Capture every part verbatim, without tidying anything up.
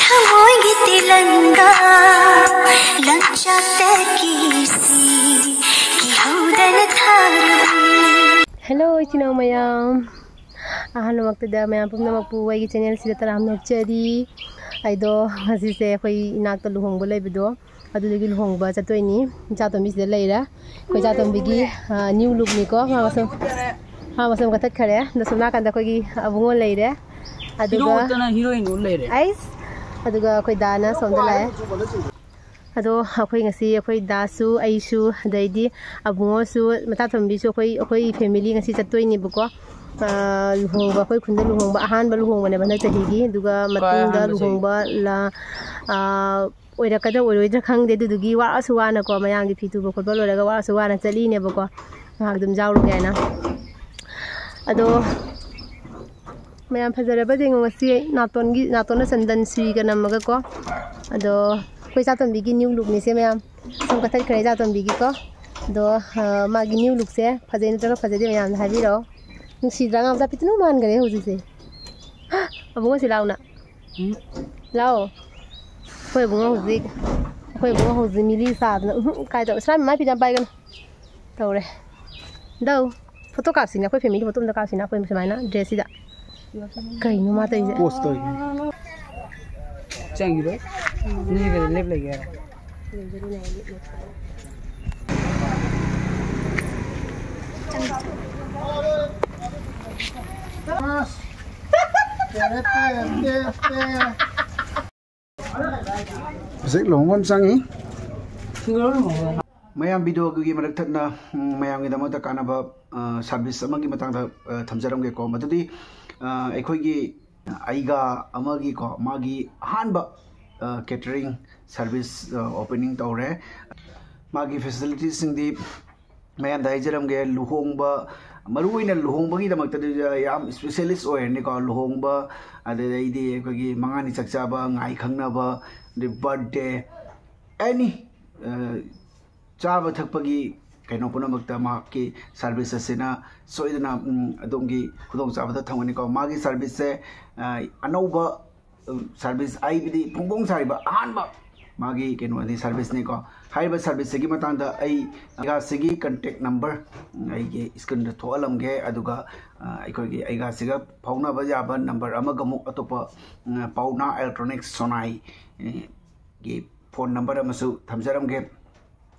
ꯊꯃꯣꯏꯒꯤ ꯇꯤꯂꯪꯒꯥ ꯂꯪꯆꯥꯛꯇꯒꯤ ꯁꯤ ꯀꯤꯍꯧꯗꯅ ꯊꯥꯔꯕꯤ꯫ Hello, ꯏꯆꯤꯟ ꯏꯅꯥꯎ ꯃꯌꯥꯝ꯫ ꯑꯍꯥꯟꯕꯃꯛꯇꯗ ꯃꯌꯥꯝ ꯄꯨꯝꯅꯃꯛꯄꯨ ꯑꯩꯒꯤ channelꯁꯤꯗ ꯇꯔꯥꯝꯅ ꯑꯣꯛꯆꯔꯤ꯫ ꯑꯩꯗꯣ ꯉꯁꯤꯁꯦ ꯑꯩꯈꯣꯏ ꯏꯅꯥꯛꯇ ꯂꯨꯍꯣꯡꯕ ꯂꯩꯕꯗꯣ, ꯑꯗꯨꯗꯒꯤ ꯂꯨꯍꯣꯡꯕ ꯆꯠꯇꯣꯏꯅꯤ꯫ ꯏꯆꯥꯇꯣꯝꯕꯤꯁꯤꯗ ꯂꯩꯔꯦ꯫ ꯑꯩꯈꯣꯏ ꯏꯆꯥꯇꯣꯝꯕꯤꯒꯤ, ꯑ, new lookꯅꯤꯀꯣ꯫ ꯃꯥ ꯃꯁꯝ, ꯃꯥ ꯃꯁꯝ ꯀꯛꯊꯠꯈꯔꯦ꯫ ꯑꯗꯣ ꯁꯣꯝ ꯅꯥꯀꯟꯗ ꯑꯩꯈꯣꯏꯒꯤ ꯑꯕꯨꯡꯉꯣ ꯂꯩꯔꯦ꯫ ꯑꯗꯨꯒ ꯍꯤꯔꯣꯇꯅ ꯍꯤꯔꯣꯏꯟ ꯑꯣꯏ ꯂꯩꯔꯦ꯫ ꯑꯩꯁ! ꯑꯗꯨꯒ ꯑꯩꯈꯣꯏ ꯗꯥꯅ ꯁꯣꯝꯗ ꯂꯥꯛꯑꯦ꯫ ꯑꯗꯣ ꯑꯩꯈꯣꯏ ꯉꯁꯤ ꯑꯩꯈꯣꯏ ꯗꯥꯁꯨ, ꯑꯩꯁꯨ, ꯑꯗꯩꯗꯤ ꯑꯕꯨꯡꯉꯣꯁꯨ, ꯃꯆꯥꯇꯣꯝꯕꯤꯁꯨ, ꯑꯩꯈꯣꯏ, ꯑꯩꯈꯣꯏ family ꯉꯁꯤ ꯆꯠꯇꯣꯏꯅꯦꯕꯀꯣ꯫ ꯑ, ꯂꯨꯍꯣꯡꯕ, ꯑꯩꯈꯣꯏ ꯈꯨꯟꯗ ꯂꯨꯍꯣꯡꯕ, ꯑꯍꯥꯟꯕ ꯂꯨꯍꯣꯡꯕꯅꯦꯕ ꯍꯟꯗꯛ ꯆꯍꯤꯒꯤ꯫ ꯑꯗꯨꯒ ꯃꯇꯨꯡꯗ ꯂꯨꯍꯣꯡꯕ ꯂ-, ꯑ, ꯑꯣꯏꯔꯛꯀꯗ꯭ꯔꯥ ꯑꯣꯏꯔꯣꯏꯗ꯭ꯔꯥ ꯈꯪꯗꯦ꯫ ꯑꯗꯨꯗꯨꯒꯤ ꯋꯥꯔꯁꯨ ꯋꯥꯅꯀꯣ, ꯃꯌꯥꯝꯒꯤ ꯐꯤ ꯇꯨꯕ ꯈꯣꯠꯄ ꯂꯣꯏꯔꯒ ꯋꯥꯔꯁꯨ ꯋꯥꯅ ꯆꯠꯂꯤꯅꯦꯕꯀꯣ, ꯉꯥꯏꯍꯥꯛ ꯑꯗꯨꯝ ꯌꯥꯎꯔꯨꯒꯦ ꯍꯥꯏꯅ꯫ ꯑꯗꯣ ꯃꯌꯥꯝ ꯐꯖꯔꯕ ꯌꯦꯡꯉꯣ ꯉꯁꯤ ꯅꯥꯇꯣꯟꯒꯤ, ꯅꯥꯇꯣꯟꯗ ꯆꯟꯗꯟ ꯁꯨꯏꯒ ꯅꯝꯃꯒꯀꯣ꯫ ꯑꯗꯣ ꯑꯩꯈꯣꯏ ꯏꯆꯥꯇꯣꯝꯕꯤꯒꯤ new lookꯅꯤꯁꯦ ꯃꯌꯥꯝ꯫ ꯁꯝ ꯀꯛꯊꯠꯈ꯭ꯔꯦ ꯏꯆꯥꯇꯣꯝꯕꯤꯒꯤꯀꯣ꯫ ꯑꯗꯣ, ꯑ, ꯃꯥꯒꯤ new lookꯁꯦ ꯐꯖꯩ ꯅꯠꯇ꯭ꯔꯒ ꯐꯖꯗꯦ ꯃꯌꯥꯝꯅ ꯍꯥꯏꯕꯤꯔꯛꯑꯣ꯫ ꯅꯨꯡꯁꯤꯗ꯭ꯔꯥ? ꯑꯉꯥꯡ ꯃꯆꯥ ꯄꯤꯇ꯭ꯔꯨ ꯃꯥꯟꯈꯔꯦ ꯍꯧꯖꯤꯛꯁꯦ꯫ ꯍꯥ! ꯑꯕꯨꯡꯉꯣ ꯁꯤ ꯂꯥꯎꯅ꯫ ꯎꯝ꯫ ꯂꯥꯛꯑꯣ꯫ ꯑꯩꯈꯣꯏ ꯏꯕꯨꯡꯉꯣ ꯍꯧꯖꯤꯛ, ꯑꯩꯈꯣꯏ ꯏꯕꯨꯡꯉꯣ ꯍꯧꯖꯤꯛ ꯃꯤꯂꯤ ꯁꯥꯗꯅ, ꯎꯝꯍꯨꯝ, ꯀꯥꯏ ꯇꯧ-, ꯁ꯭ꯔꯥꯝ ꯃꯥꯏ ꯐꯤꯖꯥꯝ ꯄꯥꯏꯒꯅꯨ꯫ ꯇꯧꯔꯦ꯫ ꯗꯧ꯫ Photo ꯀꯥꯞꯁꯤꯅꯦ, ꯑꯩꯈꯣꯏ family photo ꯑꯝꯇ ꯀꯥꯞꯁꯤꯅꯦ, ꯑꯩꯈꯣꯏ ꯁꯨꯃꯥꯏꯅ dressꯁꯤꯗ꯫ ꯀꯩꯅꯣ ꯃꯥ ꯇꯧꯔꯤꯁꯦ? Pose ꯇꯧꯔꯤꯅꯦ꯫ ꯆꯪꯈꯤꯔꯣꯏ? ꯃꯤꯒ ꯂꯦꯞ ꯂꯩꯒꯦ ꯍꯥꯏꯔꯣ? ꯍꯧꯖꯤꯛ ꯂꯨꯍꯣꯡꯕ ꯑꯃ ꯆꯪꯉꯤ꯫ ꯃꯌꯥꯝ videoꯒꯤ ꯃꯔꯛ ꯊꯠꯅ, ꯎꯝ, ꯃꯌꯥꯝꯒꯤꯗꯃꯛꯇ ꯀꯥꯟꯅꯕ, ꯑ, service ꯑꯃꯒꯤ ꯃꯇꯥꯡꯗ, ꯑ, ꯊꯝꯖꯔꯝꯒꯦꯀꯣ꯫ ꯃꯗꯨꯗꯤ, ꯑ, ꯑꯩꯈꯣꯏꯒꯤ ꯑꯩꯒꯥ ꯑꯃꯒꯤꯀꯣ, ꯃꯥꯒꯤ ꯑꯍꯥꯟꯕ, ꯑ, catering service, ꯑ, opening ꯇꯧꯔꯦ꯫ ꯃꯥꯒꯤ facilitiesꯁꯤꯡꯗꯤ ꯃꯌꯥꯝꯗ ꯍꯥꯏꯖꯔꯝꯒꯦ, ꯂꯨꯍꯣꯡꯕ, ꯃꯔꯨꯑꯣꯏꯅ ꯂꯨꯍꯣꯡꯕꯒꯤꯗꯃꯛꯇꯗꯤ ꯌꯥꯝ specialist ꯑꯣꯏꯔꯅꯤꯀꯣ꯫ ꯂꯨꯍꯣꯡꯕ, ꯑꯗꯨꯗꯩꯗꯤ ꯑꯩꯈꯣꯏꯒꯤ ꯃꯉꯥꯅꯤ ꯆꯥꯛ ꯆꯥꯕ, ꯉꯥꯏ ꯈꯪꯅꯕ, ꯑꯗꯩ birthday, any, ꯑ, ꯆꯥꯕ ꯊꯛꯄꯒꯤ ꯀꯩꯅꯣ ꯄꯨꯝꯅꯃꯛꯇ ꯃꯍꯥꯛꯀꯤ ꯁꯥꯔꯚꯤꯁ ꯑꯁꯤꯅ ꯁꯣꯏꯗꯅ, ꯎꯝ, ꯑꯗꯣꯝꯒꯤ ꯈꯨꯗꯣꯡꯆꯥꯕꯗ ꯊꯝꯒꯅꯤꯀꯣ꯫ ꯃꯥꯒꯤ ꯁꯥꯔꯚꯤꯁꯁꯦ, ꯑ, ꯑꯅꯧꯕ, ꯎꯝ, ꯁꯥꯔꯚꯤꯁ ꯍꯥꯏꯕꯗꯤ ꯐꯣꯡ ꯐꯣꯡ ꯁꯥꯔꯤꯕ ꯑꯍꯥꯟꯕ ꯃꯥꯒꯤ ꯀꯩꯅꯣꯅꯤ, ꯁꯥꯔꯚꯤꯁꯅꯤꯀꯣ꯫ ꯍꯥꯏꯔꯤꯕ ꯁꯥꯔꯚꯤꯁꯁꯤꯒꯤ ꯃꯇꯥꯡꯗ ꯑꯩ ꯑꯩꯒꯥꯁꯤꯒꯤ ꯀꯟꯇꯦꯛ ꯅꯝꯕꯔ, ꯎꯝ, ꯑꯩꯒꯤ ꯁ꯭ꯀ꯭ꯔꯤꯟꯗ ꯊꯣꯛꯍꯜꯂꯝꯒꯦ꯫ ꯑꯗꯨꯒ, ꯑ, ꯑꯩꯈꯣꯏꯒꯤ ꯑꯩꯒꯥꯁꯤꯒ ꯐꯥꯎꯅꯕ ꯌꯥꯕ ꯅꯝꯕꯔ ꯑꯃꯒ ꯑꯃꯨꯛ ꯑꯇꯣꯞꯄ, ꯎꯝ, ꯄꯥꯎꯅꯥ ꯏꯂꯦꯛꯇ꯭ꯔꯣꯅꯤꯛꯁ ꯁꯣꯅꯥꯏ, ꯑ, ꯒꯤ ꯐꯣꯟ ꯅꯝꯕꯔ ꯑꯃꯁꯨ ꯊꯝꯖꯔꯝꯒꯦ꯫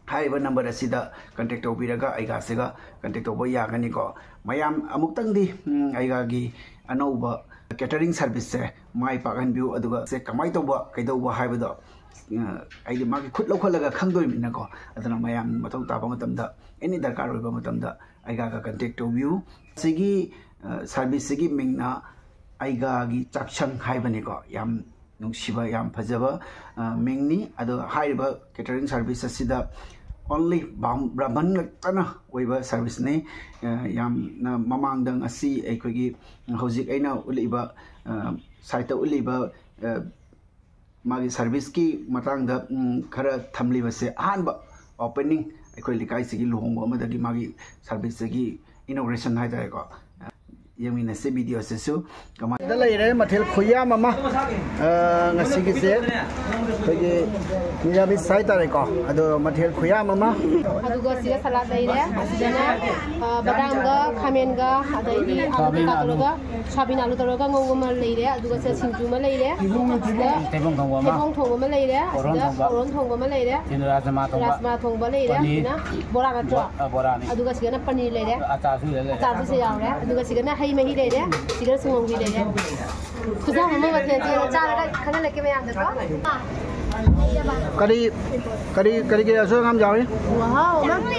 ꯍꯥꯏꯔꯤꯕ ꯅꯝꯕꯔ ꯑꯁꯤꯗ ꯀꯟꯇꯦꯛ ꯇꯧꯕꯤꯔꯒ ꯑꯩꯒꯥꯁꯤꯒ ꯀꯟꯇꯦꯛ ꯇꯧꯕ ꯌꯥꯒꯅꯤꯀꯣ꯫ ꯃꯌꯥꯝ ꯑꯃꯨꯛꯇꯪꯗꯤ, ꯎꯝ, ꯑꯩꯒꯥꯒꯤ ꯑꯅꯧꯕ ꯀꯦꯇꯔꯤꯡ ꯁꯥꯔꯚꯤꯁꯁꯦ ꯃꯥꯏ ꯄꯥꯛꯍꯟꯕꯤꯌꯨ, ꯑꯗꯨꯒ ꯁꯦ ꯀꯃꯥꯏꯅ ꯇꯧꯕ, ꯀꯩꯗꯧꯕ ꯍꯥꯏꯕꯗꯣ, ꯎꯝ, ꯑꯩꯗꯤ ꯃꯥꯒꯤ ꯈꯨꯠ ꯂꯧꯈꯠꯂꯒ ꯈꯪꯗꯣꯏꯅꯤꯅꯀꯣ꯫ ꯑꯗꯨꯅ ꯃꯌꯥꯝ ꯃꯊꯧ ꯇꯥꯕ ꯃꯇꯝꯗ, ꯑꯦꯅꯤ ꯗꯔꯀꯥꯔ ꯑꯣꯏꯕ ꯃꯇꯝꯗ ꯑꯩꯒꯥꯒ ꯀꯟꯇꯦꯛ ꯇꯧꯕꯤꯌꯨ꯫ ꯁꯤꯒꯤ, ꯑ, ꯁꯥꯔꯚꯤꯁꯁꯤꯒꯤ ꯃꯤꯡꯅ ꯑꯩꯒꯥꯒꯤ ꯆꯥꯛꯁꯪ ꯍꯥꯏꯕꯅꯤꯀꯣ꯫ ꯌꯥꯝ ꯅꯨꯡꯁꯤꯕ, ꯌꯥꯝ ꯐꯖꯕ, ꯑ, ꯃꯤꯡꯅꯤ꯫ ꯑꯗꯣ ꯍꯥꯏꯔꯤꯕ ꯀꯦꯇꯔꯤꯡ ꯁꯥꯔꯚꯤꯁ ꯑꯁꯤꯗ only ꯕ꯭ꯔꯥꯝ-, ꯕ꯭ꯔꯥꯍꯃꯟ ꯉꯥꯛꯇꯅ ꯑꯣꯏꯕ ꯁꯥꯔꯚꯤꯁꯅꯤ꯫ ꯑ, ꯌꯥꯝꯅ ꯃꯃꯥꯡꯗ ꯉꯁꯤ ꯑꯩꯈꯣꯏꯒꯤ ꯍꯧꯖꯤꯛ ꯑꯩꯅ ꯎꯠꯂꯤꯕ, ꯑ, ꯁꯥꯏꯠꯇ ꯎꯠꯂꯤꯕ, ꯑ, ꯃꯥꯒꯤ ꯁꯥꯔꯚꯤꯁꯀꯤ ꯃꯇꯥꯡꯗ, ꯎꯝ, ꯈꯔ ꯊꯝꯂꯤꯕꯁꯦ, ꯑꯍꯥꯟꯕ ꯑꯣꯄꯦꯅꯤꯡ ꯑꯩꯈꯣꯏ ꯂꯩꯀꯥꯏꯁꯤꯒꯤ ꯂꯨꯍꯣꯡꯕ ꯑꯃꯗꯒꯤ ꯃꯥꯒꯤ ꯁꯥꯔꯚꯤꯁꯁꯤꯒꯤ ꯏꯅꯣꯒ꯭ꯔꯦꯁꯟ ꯍꯥꯏꯇꯥꯔꯦꯀꯣ꯫ ꯌꯦꯡꯃꯤꯟꯅꯁꯤ ꯚꯤꯗꯤꯑꯣꯁꯤꯁꯨ ꯀꯃꯥꯏꯅ꯫ ꯁꯤꯗ ꯂꯩꯔꯦ ꯃꯊꯦꯜ ꯈꯨꯌꯥꯝ ꯑꯃ꯫ ꯑ, ꯉꯁꯤꯒꯤꯁꯦ ꯑꯩꯈꯣꯏꯒꯤ ꯅꯤꯔꯥꯃꯤꯁ ꯍꯥꯏꯇꯥꯔꯦꯀꯣ꯫ ꯑꯗꯣ ꯃꯊꯦꯜ ꯈꯨꯌꯥꯝ ꯑꯃ꯫ ꯑꯗꯨꯒ ꯁꯤꯗ ꯁꯂꯥꯗ ꯂꯩꯔꯦ꯫ ꯑꯁꯤꯗꯅ, ꯑ, ꯕꯗꯥꯝꯒ ꯈꯥꯃꯦꯟꯒ ꯑꯗꯩꯗꯤ ꯑꯂꯨ ꯀꯩꯀꯥ ꯇꯧꯔꯒ, ꯁꯣꯌꯥꯕꯤꯟ ꯑꯂꯨ ꯇꯧꯔꯒ ꯉꯧꯕ ꯑꯃ ꯂꯩꯔꯦ꯫ ꯑꯗꯨꯒ ꯁꯤꯗ ꯁꯤꯡꯖꯨ ꯑꯃ ꯂꯩꯔꯦ꯫ ꯁꯤꯗ ꯊꯩꯕꯣꯡ ꯊꯣꯡꯕ ꯑꯃ꯫ ꯊꯩꯕꯣꯡ ꯊꯣꯡꯕ ꯑꯃ ꯂꯩꯔꯦ꯫ ꯑꯣꯔꯣꯟ ꯁꯤꯗ ꯊꯣꯡꯕ꯫ ꯑꯣꯔꯣꯟ ꯊꯣꯡꯕ ꯑꯃ ꯂꯩꯔꯦ꯫ ꯁꯤꯗ ꯔꯥꯖꯃꯥ ꯊꯣꯡꯕ꯫ ꯔꯥꯖꯃꯥ ꯊꯣꯡꯕ ꯂꯩꯔꯦ꯫ ꯄꯅꯤꯔ꯫ ꯁꯤꯅ ꯕꯣꯔꯥ ꯅꯠꯇ꯭ꯔꯣ? ꯕꯣ-, ꯑ, ꯕꯣꯔꯥꯅꯤ꯫ ꯑꯗꯨꯒ ꯁꯤꯗꯅ ꯄꯅꯤꯔ ꯂꯩꯔꯦ꯫ ꯑꯆꯥꯔꯁꯨ ꯂꯩꯔꯦ꯫ ꯑꯆꯥꯔꯁꯨ ꯁꯤ ꯌꯥꯎꯔꯦ꯫ ꯑꯗꯨꯒ ꯁꯤꯗꯅ ꯍꯩ ꯃꯍꯤ ꯂꯩꯔꯦ꯫ ꯁꯤꯗꯅ ꯁꯪꯒꯣꯝꯒꯤ ꯂꯩꯔꯦ꯫ ꯈꯨꯖꯥꯝ ꯑꯃ ꯃꯊꯦꯜꯁꯦ ꯆꯥꯔꯒ ꯈꯪꯍꯜꯂꯛꯀꯦ ꯃꯌꯥꯝꯗꯀꯣ꯫ ꯀꯔꯤ, ꯀꯔꯤ, ꯀꯔꯤ, ꯀꯔꯤ ꯑꯁꯣꯏ ꯑꯉꯥꯝ ꯌꯥꯎꯔꯤ? ꯋꯥꯎ, ꯑꯃ꯫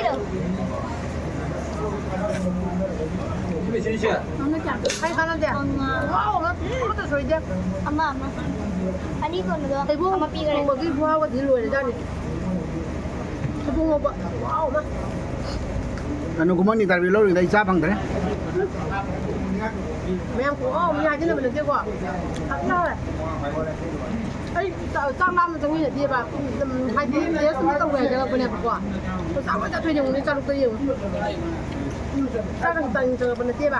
ꯀꯩ ꯀꯥꯟꯅꯗꯦ? ꯋꯥꯎ, ꯑꯃ, ꯑꯃꯠꯇ ꯁꯣꯏꯗꯦ꯫ ꯑꯃ, ꯑꯃ꯫ ꯑꯅꯤ ꯀꯣꯟꯕꯗꯣ ꯊꯩꯕꯣꯡ ꯑꯃ ꯄꯤꯈꯔꯦ꯫ ꯊꯣꯡꯕꯒꯤ ꯈꯨꯍꯥꯎꯒꯗꯤ ꯂꯣꯏꯔꯦꯖꯥꯠꯅꯤ꯫ ꯊꯩꯕꯣꯡ ꯉꯧꯕ꯫ ꯋꯥꯎ, ꯑꯃ꯫ ꯑꯅꯨ ꯀꯨꯃꯥꯔ ꯅꯤꯇꯥꯔꯕꯤ ꯂꯧꯔꯤꯉꯩꯗ ꯑꯩ ꯆꯥ ꯐꯪꯗ꯭ꯔꯦ꯫ ꯃꯌꯥꯝ ꯀꯣꯛ ꯑꯃ ꯍꯥꯏꯖꯤꯟꯅꯕ ꯅꯠꯇꯦꯀꯣ꯫ ꯆꯥꯛ ꯆꯥꯔꯦ꯫ ꯑꯩ ꯆꯥꯛ ꯆꯥꯛ ꯂꯥꯝꯕ ꯆꯪꯃꯤꯟꯅꯗꯦꯕ꯫ ꯎꯝ, ꯍꯥꯏꯗꯤ ꯇꯦꯁ ꯑꯃ ꯇꯧꯒꯦ ꯍꯥꯏꯖꯔꯛꯄꯅꯦꯕꯀꯣ꯫ ꯆꯥꯛ ꯂꯣꯏ ꯆꯥꯊꯣꯛꯑꯦ ꯌꯦꯡꯉꯨꯅꯦ, ꯆꯥꯔꯨꯛꯇ ꯌꯦꯡꯉꯨ꯫ ꯎꯝ, ꯆꯥꯛ ꯌꯥꯝ ꯆꯥꯅꯤꯡ ꯆꯪꯉꯛꯄ ꯅꯠꯇꯦꯕ꯫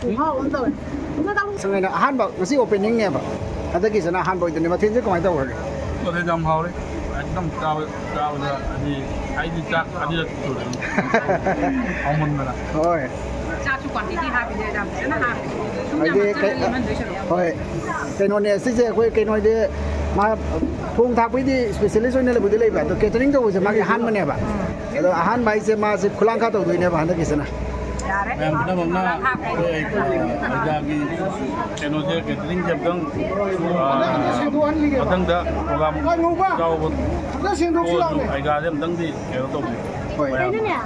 ꯈꯨꯍꯥꯎ ꯑꯃ ꯇꯧꯋꯦ꯫ ꯁꯪꯉꯥꯏꯅ ꯑꯍꯥꯟꯕ ꯉꯁꯤ openingꯅꯦꯕ꯫ ꯍꯟꯗꯛꯀꯤꯁꯤꯅ ꯑꯍꯥꯟꯕ ꯑꯣꯏꯗꯣꯏꯅꯦ꯫ ꯃꯊꯦꯜꯁꯦ ꯀꯃꯥꯏꯅ ꯇꯧꯈ꯭ꯔꯒꯦ? ꯃꯊꯦꯜ ꯌꯥꯝ ꯍꯥꯎꯔꯦ꯫ ꯑꯗꯨꯝ ꯆꯥꯕ ꯆꯥꯕꯗ ꯍꯥꯏꯗꯤ ꯑꯩꯗꯤ ꯆꯥꯛ ꯑꯅꯤꯔꯛ ꯁꯨꯔꯦ꯫ ꯍꯥꯎꯃꯟꯗꯅ꯫ ꯍꯣꯏ꯫ ꯆꯥꯛꯁꯨ quantity ꯍꯥꯞꯄꯤꯗ ꯌꯥꯝ ꯐꯖꯅ ꯍꯥꯞꯄꯤ꯫ ꯁꯨꯝ ꯍꯥꯏꯗꯤ ꯌꯥꯝ ꯀꯩ-, ꯍꯥꯞꯆꯜꯂꯗꯤ ꯂꯦꯝꯍꯟꯗꯣꯏ ꯁꯔꯨꯛ꯫ ꯍꯣꯏ꯫ ꯀꯩꯅꯣꯅꯦ ꯁꯤꯁꯦ, ꯑꯩꯈꯣꯏ ꯀꯩꯅꯣꯗꯤ ꯃꯥ ꯊꯣꯡ ꯊꯥꯛꯄꯩꯗꯤ specialist ꯑꯣꯏꯅ ꯂꯩꯕꯨꯗꯤ ꯂꯩꯕ, ꯑꯗꯣ catering ꯇꯧꯕꯁꯦ ꯃꯥꯒꯤ ꯑꯍꯥꯟꯕꯅꯦꯕ꯫ ꯑꯗꯣ ꯑꯍꯥꯟꯕ ꯍꯥꯏꯁꯦ ꯃꯥꯁꯦ ꯈꯨꯂꯥꯡꯈꯥ ꯇꯧꯗꯣꯏꯅꯦꯕ ꯍꯟꯗꯛꯀꯤꯁꯤꯅ꯫ ꯌꯥꯔꯦ꯫ ꯃꯌꯥꯝ ꯄꯨꯝꯅꯃꯛꯅ ꯈꯨꯂꯥꯡꯈꯥ ꯑꯩꯈꯣꯏ ꯑꯩꯒꯤ ꯀꯩꯅꯣꯁꯦ, cateringꯁꯦ ꯑꯝꯇꯪ, ꯑꯥ, ꯃꯊꯪꯗ program ꯆꯥꯎꯕ ꯊꯣꯛꯑꯁꯨ ꯑꯩꯒꯥꯁꯦ ꯑꯝꯇꯪꯗꯤ ꯀꯩꯅꯣ ꯇꯧꯕꯤꯌꯨ꯫ ꯍꯣꯏ꯫ ꯃꯌꯥꯝ꯫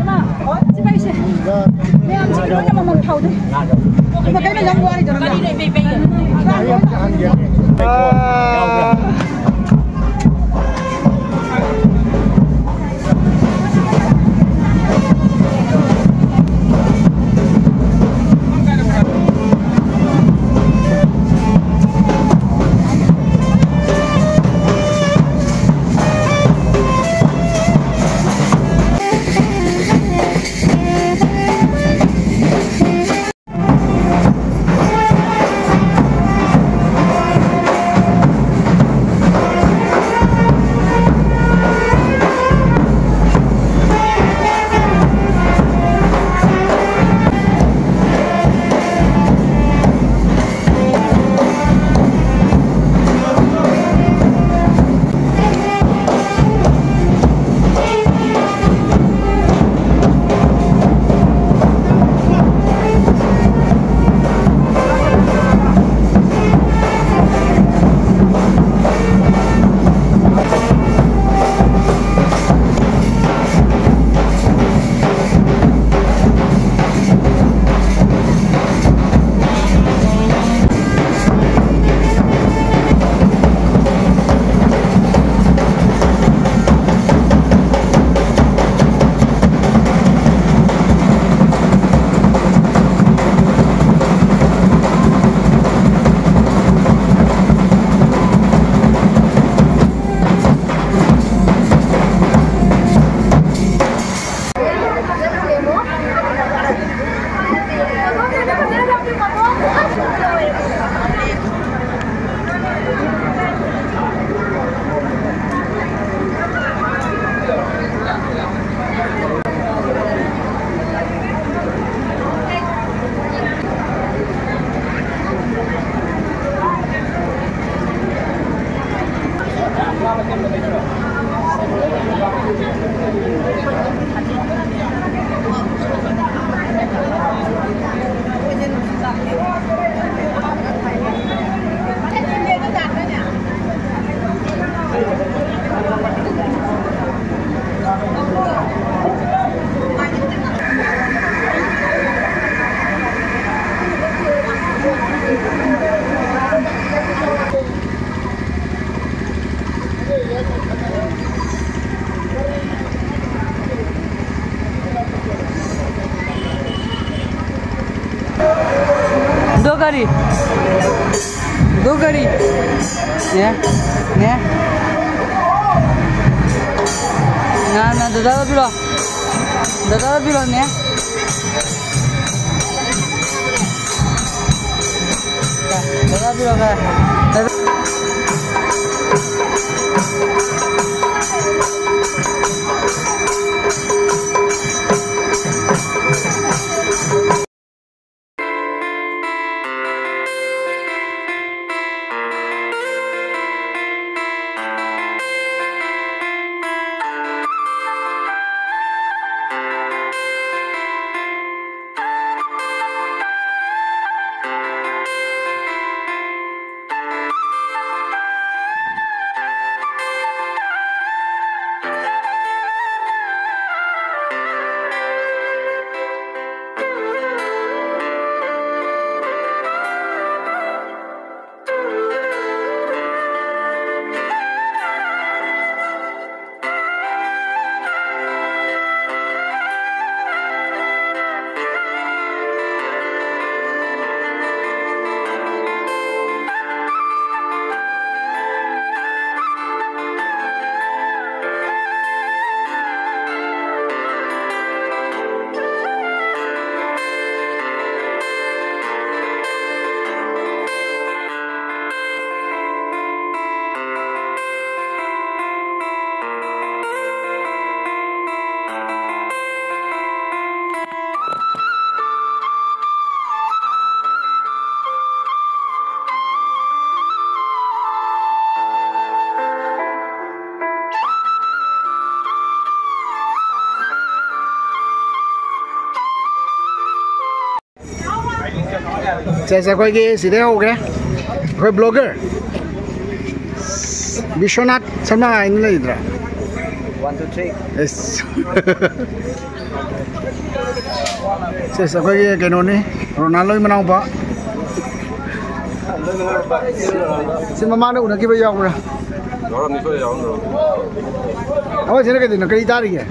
ꯏꯃꯥ, ꯁꯤ ꯄꯩꯁꯦ꯫ ꯃꯌꯥꯝꯁꯤꯒꯤ ꯂꯣꯏꯅ ꯃꯃꯜ ꯊꯥꯎꯗꯦ꯫ ꯏꯃꯥ, ꯀꯩꯅꯣ ꯌꯥꯝ ꯋꯥꯔꯤꯗꯅ꯫ ꯗꯣ ꯒꯥꯔꯤ꯫ ꯗꯣ ꯒꯥꯔꯤ꯫ ꯅꯦ꯫ ꯅꯦ꯫ ꯅ, ꯅ, ꯗꯗꯥꯗ ꯄꯤꯔꯣ꯫ ꯗꯗꯥꯗ ꯄꯤꯔꯣ, ꯅꯦ꯫ ꯗꯗꯥꯗ ꯄꯤꯔꯣ, ꯈꯔ꯫ ꯗꯗꯥ- ꯁꯦꯁ, ꯑꯩꯈꯣꯏꯒꯤ ꯁꯤꯗꯩ ꯍꯧꯈ꯭ꯔꯦ, ꯑꯩꯈꯣꯏ ꯕ꯭ꯂꯣꯒꯔ ꯕꯤꯁ꯭ꯋꯅꯥꯊ ꯁꯔꯃ ꯍꯥꯏꯅ ꯂꯩꯗ꯭ꯔꯥ? One, two, three. ꯑꯦꯁ꯫ ꯁꯦꯁ, ꯑꯩꯈꯣꯏꯒꯤ ꯀꯩꯅꯣꯅꯤ, ꯔꯣꯅꯥꯜꯗꯣꯒꯤ ꯃꯅꯥꯎꯄꯥ꯫ ꯁꯤ ꯃꯃꯥꯡꯗ ꯎꯅꯈꯤꯕ ꯌꯥꯎꯕ꯭ꯔꯥ? ꯌꯥꯎꯔꯝꯅꯤ, ꯁꯣꯏꯗꯅ ꯌꯥꯎꯔꯝꯅꯤ꯫ ꯑꯃꯁꯤꯅ ꯀꯩꯗꯧꯅꯣ? ꯀꯔꯤ ꯇꯥꯔꯤꯒꯦ?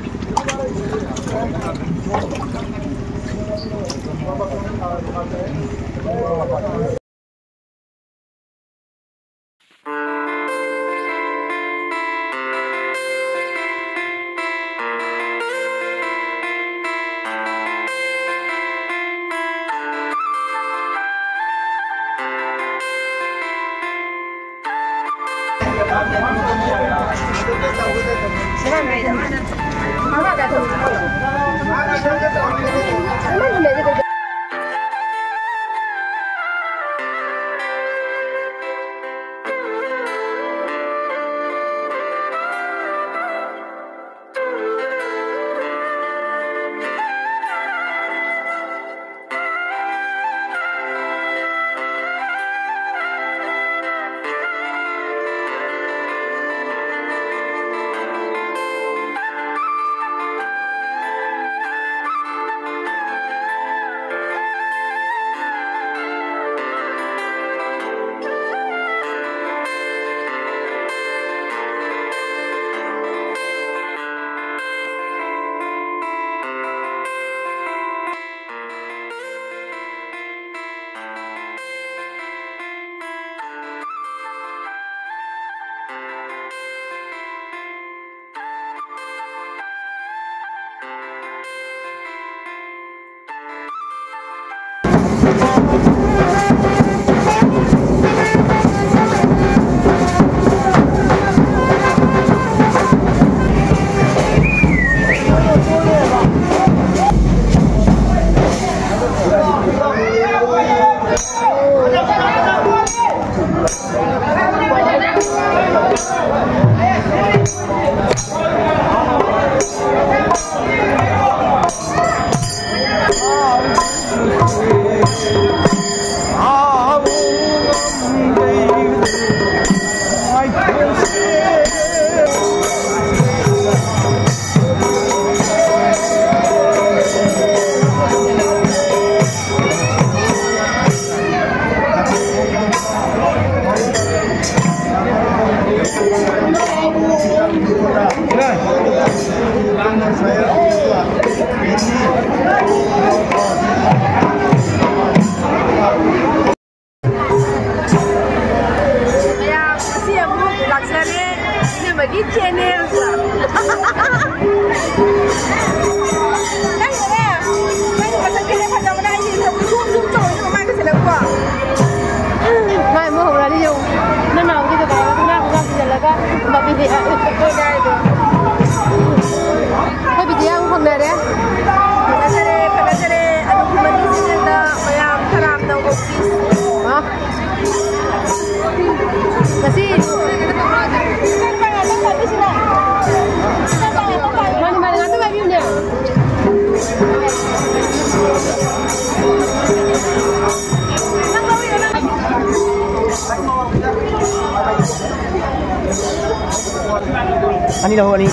ꯂꯧꯍꯧꯔꯅꯤ꯫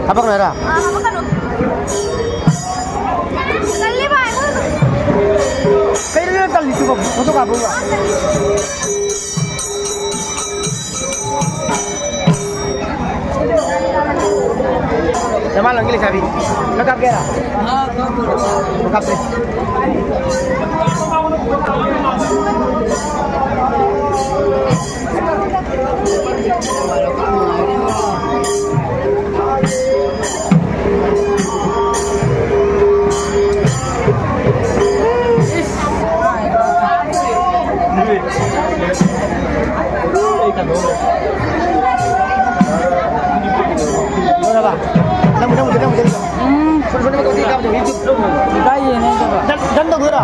ꯍꯥꯄꯛꯅꯔꯥ? ꯑꯥ, ꯍꯥꯄꯛꯀꯅꯨ꯫ ꯇꯜꯂꯦ ꯚꯥꯏ, ꯃꯣꯏ꯫ ꯀꯩꯅꯣ ꯅꯪ ꯇꯜꯂꯤꯁꯤꯕꯣ? ꯐꯣꯇꯣ ꯀꯥꯞꯄꯕ? ꯑꯥ, ꯇꯜꯂꯤ꯫ ꯅꯃꯥ ꯂꯪꯒꯤ ꯂꯩꯁꯥꯕꯤ꯫ ꯅꯪ ꯀꯥꯞꯀꯦꯔꯥ? ꯑꯥ, ꯀꯥꯞꯄꯣ꯫ ꯀꯥꯞꯁꯦ꯫ ꯎꯝ꯫ ꯏꯀꯥꯏꯌꯦꯅꯦ ꯑꯗꯨꯒ꯫ ꯗꯟ, ꯗꯟ ꯇꯧꯗꯣꯏꯔꯣ?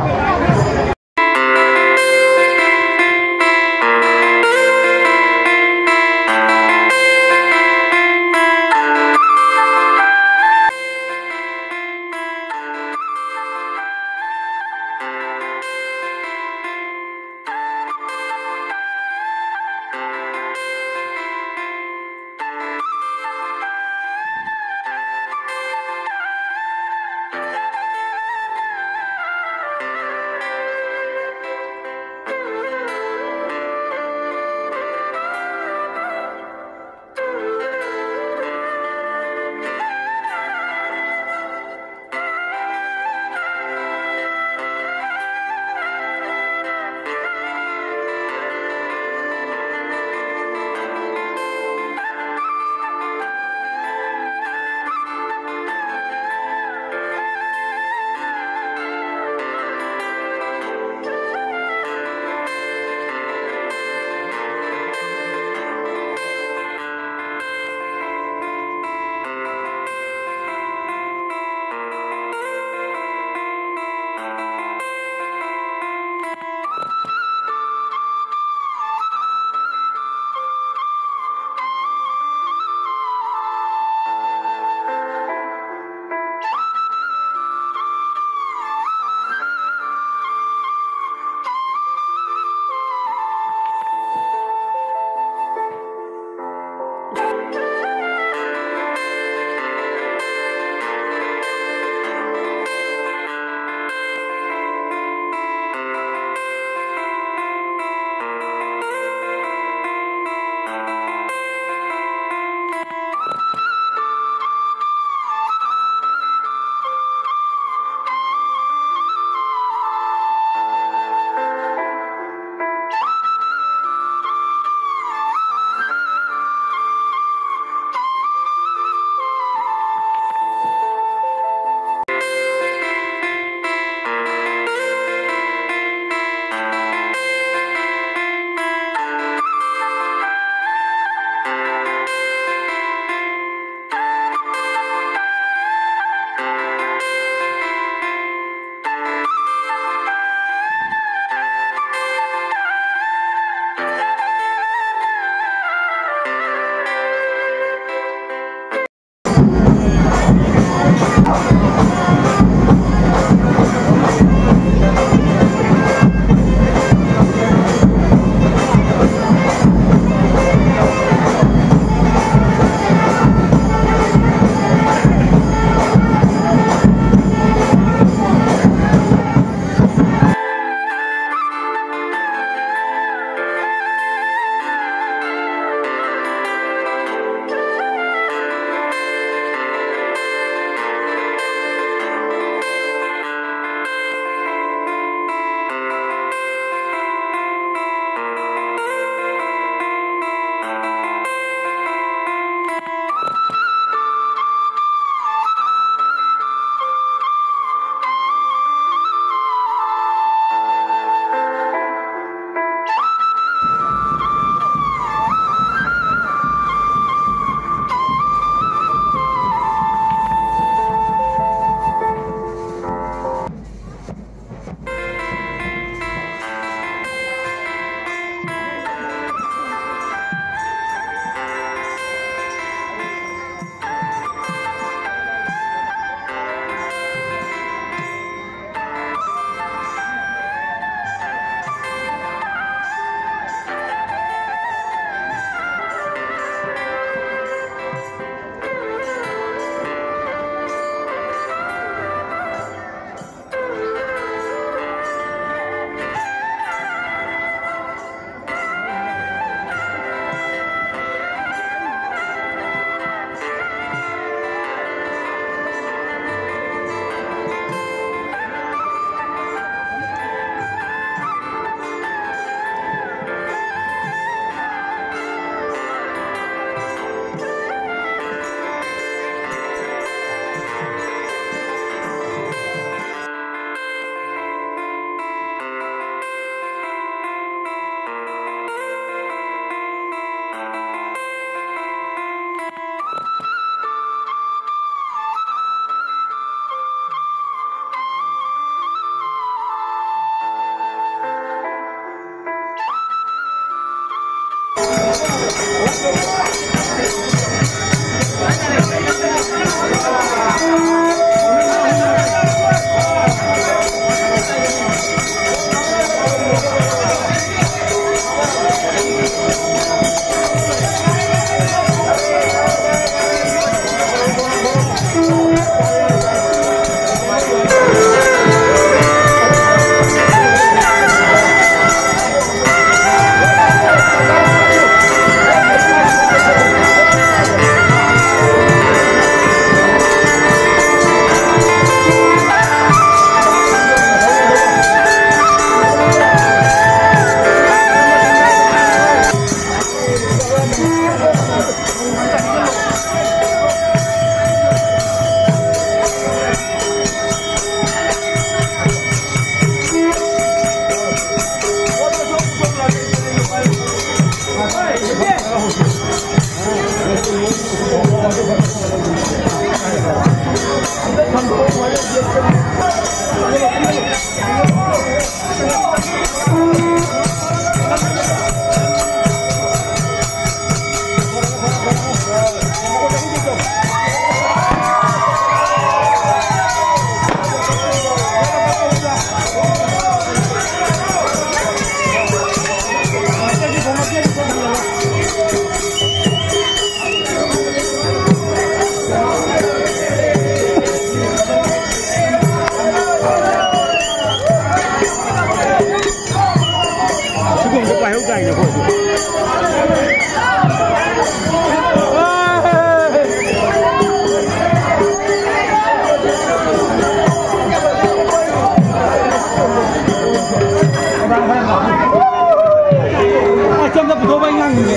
ꯑꯁꯣꯝꯗ ꯄꯨꯊꯣꯛꯄ ꯑꯩ ꯉꯥꯡꯉꯤꯅꯦ꯫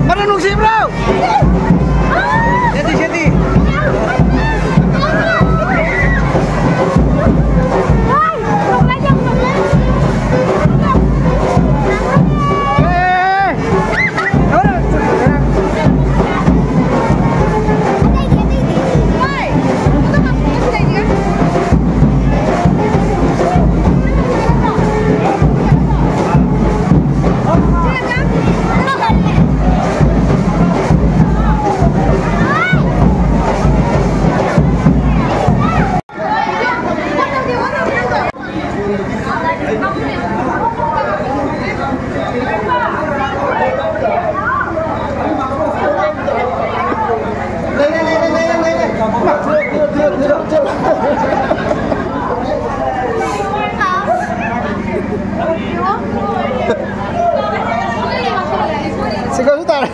ꯃꯔꯨ ꯅꯨꯡꯁꯤꯕ꯭ꯔꯣ? ꯁꯦꯠꯇꯤ, ꯁꯦꯠꯇꯤ꯫ ꯁꯤꯡꯒꯜꯁꯨ ꯇꯥꯔꯦ꯫